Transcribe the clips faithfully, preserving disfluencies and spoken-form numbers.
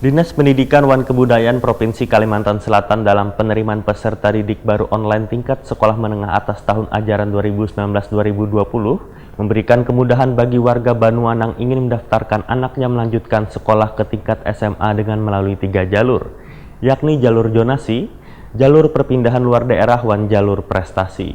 Dinas Pendidikan wan Kebudayaan Provinsi Kalimantan Selatan dalam penerimaan peserta didik baru online tingkat sekolah menengah atas tahun ajaran dua ribu sembilan belas dua ribu dua puluh memberikan kemudahan bagi warga Banua nang ingin mendaftarkan anaknya melanjutkan sekolah ke tingkat S M A dengan melalui tiga jalur, yakni jalur zonasi, jalur perpindahan luar daerah, wan jalur prestasi.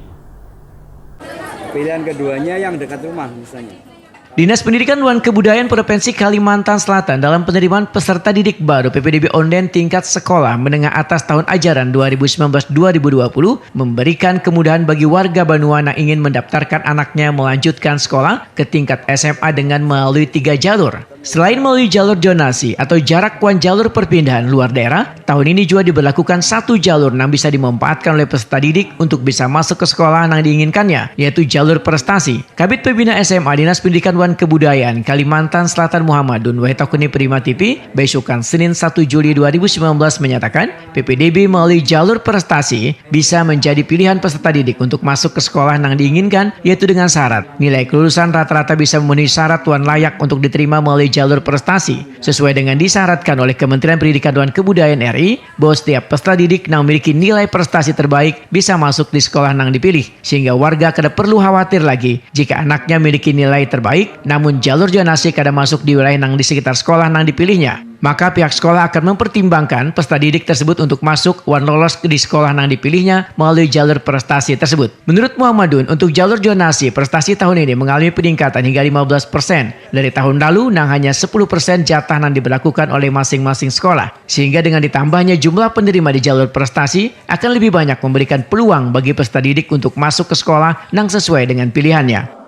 Pilihan keduanya yang dekat rumah misalnya. Dinas Pendidikan dan Kebudayaan Provinsi Kalimantan Selatan dalam penerimaan peserta didik baru P P D B online tingkat sekolah menengah atas tahun ajaran dua ribu sembilan belas dua ribu dua puluh memberikan kemudahan bagi warga Banua yang ingin mendaftarkan anaknya melanjutkan sekolah ke tingkat S M A dengan melalui tiga jalur. Selain melalui jalur zonasi atau jarak wan jalur perpindahan luar daerah, tahun ini juga diberlakukan satu jalur yang bisa dimanfaatkan oleh peserta didik untuk bisa masuk ke sekolah yang diinginkannya, yaitu jalur prestasi. Kabid Pembina S M A Dinas Pendidikan wan Kebudayaan Kalimantan Selatan Muhammadun Wahid Takuni Prima T V, besukan Senin satu Juli dua ribu sembilan belas menyatakan, P P D B melalui jalur prestasi bisa menjadi pilihan peserta didik untuk masuk ke sekolah yang diinginkan, yaitu dengan syarat nilai kelulusan rata-rata bisa memenuhi syarat wan layak untuk diterima melalui jalur prestasi, sesuai dengan disyaratkan oleh Kementerian Pendidikan dan Kebudayaan R I, bahwa setiap peserta didik yang memiliki nilai prestasi terbaik bisa masuk di sekolah yang dipilih, sehingga warga kada perlu khawatir lagi jika anaknya memiliki nilai terbaik, namun jalur zonasi kada masuk di wilayah yang di sekitar sekolah yang dipilihnya. Maka pihak sekolah akan mempertimbangkan peserta didik tersebut untuk masuk wan lolos di sekolah yang dipilihnya melalui jalur prestasi tersebut. Menurut Muhammadun, untuk jalur zonasi prestasi tahun ini mengalami peningkatan hingga lima belas persen dari tahun lalu, yang hanya sepuluh persen jatah yang diberlakukan oleh masing-masing sekolah. Sehingga dengan ditambahnya jumlah penerima di jalur prestasi akan lebih banyak memberikan peluang bagi peserta didik untuk masuk ke sekolah yang sesuai dengan pilihannya.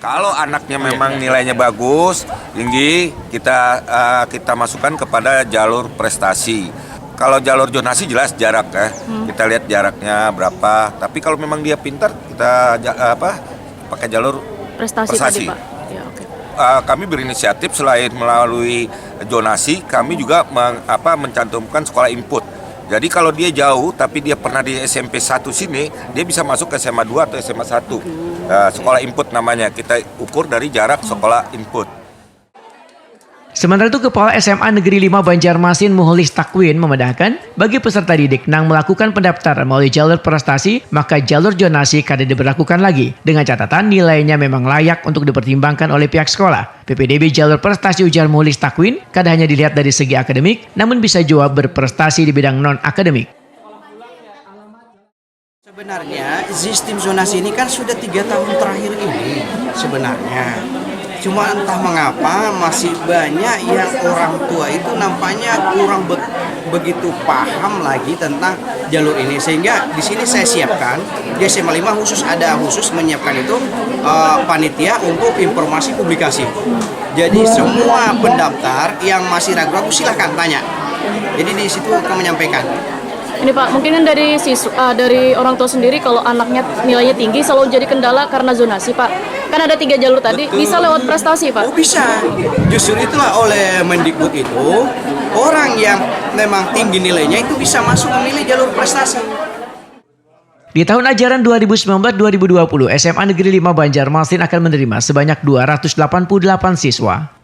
Kalau anaknya memang nilainya bagus, tinggi, kita uh, kita masukkan kepada jalur prestasi. Kalau jalur zonasi jelas jarak ya, hmm. Kita lihat jaraknya berapa. Tapi kalau memang dia pintar, kita apa pakai jalur prestasi, prestasi. Tadi, Pak. Ya, okay. Uh, kami berinisiatif selain melalui zonasi, kami juga meng, apa, mencantumkan sekolah input. Jadi kalau dia jauh tapi dia pernah di S M P satu sini, dia bisa masuk ke S M A dua atau S M A satu. Uh, sekolah input namanya. Kita ukur dari jarak sekolah input. Sementara itu, Kepala S M A Negeri lima Banjarmasin Muhlis Takwin memedahkan, bagi peserta didik nang melakukan pendaftaran melalui jalur prestasi, maka jalur zonasi kada diberlakukan lagi, dengan catatan nilainya memang layak untuk dipertimbangkan oleh pihak sekolah. P P D B jalur prestasi, ujar Muhlis Takwin, kada hanya dilihat dari segi akademik, namun bisa jua berprestasi di bidang non-akademik. Sebenarnya sistem zonasi ini kan sudah tiga tahun terakhir ini sebenarnya. Cuma entah mengapa masih banyak yang orang tua itu nampaknya kurang be begitu paham lagi tentang jalur ini, sehingga di sini saya siapkan di S M A lima khusus, ada khusus menyiapkan itu uh, panitia untuk informasi publikasi. Jadi semua pendaftar yang masih ragu-ragu silahkan tanya. Jadi di situ akan menyampaikan. Ini Pak, mungkin kan dari siswa, uh, dari orang tua sendiri, kalau anaknya nilainya tinggi selalu jadi kendala karena zonasi, Pak. Kan ada tiga jalur tadi. Betul. Bisa lewat prestasi, Pak? Oh, bisa. Justru itulah oleh Mendikbud itu, orang yang memang tinggi nilainya itu bisa masuk memilih jalur prestasi. Di tahun ajaran dua ribu sembilan belas dua ribu dua puluh, S M A Negeri lima Banjarmasin akan menerima sebanyak dua ratus delapan puluh delapan siswa.